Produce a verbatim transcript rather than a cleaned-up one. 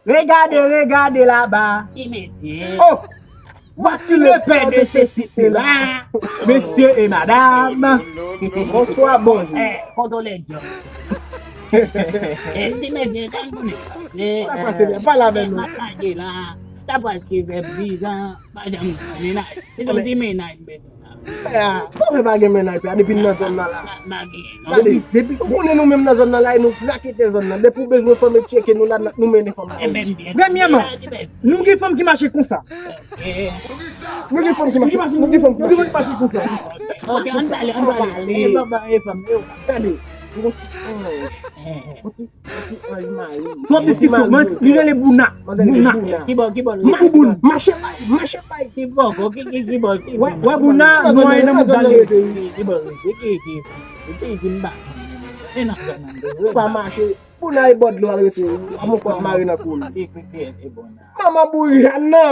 Regade, regade laba. Li mete. Oh! Voici le père de ceci, cela. Mesye e madam. Bonswa, bonjou. Eh, kontwole djòb. Eh, ti mesye, tann pou nou. Eh, Sa pase byen, pale avè nou. Mwen lage la. Sa prèske fè dizan, pa janm gen mennaj. Se yon ti mennaj, m bezwen la. Ah, bon, se pa gen mennaj, pè, depi n nan zòn nan la. Pa, pa gen, non. Gade, depi, ou konnen nou menm nan zòn nan la, e nou rakete zòn nan. Depi w bezwen fanm e tcheke nou la, nou mennen fanm la. Eh ben, byen. Premyèman, Ti mesye. Nou gen fanm ki mache konsa. Eh, Nou gen fanm ki mache, nou gen fanm ki Nou gen mache. fanm ki mache konsa. Ok, ann pale, ann pale. E fanm, e fanm, yo. Gade, yon ti anj, yon ti, yon ti anj mari. Twòp deskripsyon, man, li rele Bouna. Manzè rele Bouna. Bouna. Ki bò, ki bò? Ti bouboun. Mache bay, mache bay. Ki bò, ki, ki, ki bò? Ki Wè, wè Bouna, nou an nan bout gale. Ki, ki bò? Ki, ki, ki, ki, ki, ki, m pa. E nan zòn nan. Pa mache. Bouna e bò dlo al rete. A mon kòt mare nan kou. Ki, ki, ki, e Bouna. Manman boujana.